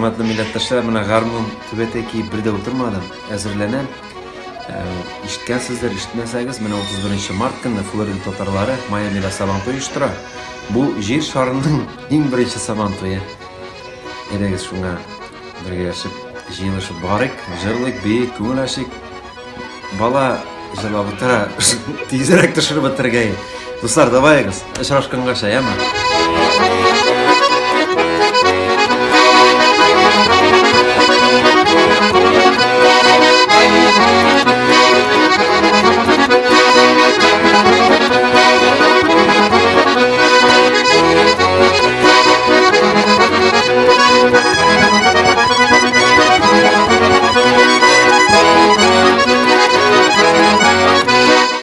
Хөрмәтле милләттәшләр, менә гармун түбәтәй киеп бер дә утырмадым, әзерләнәм. Ишеткәнсездер, ишетмәсәгез, менә 31 март көнне Флорида татарлары Майамида Сабантуй оештыра. Бу җир шарының иң беренче Сабантуе. Әйдәгез шуңа бергәләшеп җыелышып барыйк, җырлыйк, биик, күңел ачыйк. Бала җырлап утыра, тизрәк төшереп бетерергә. Дуслар, давайгыз, очрашкангаша, яме?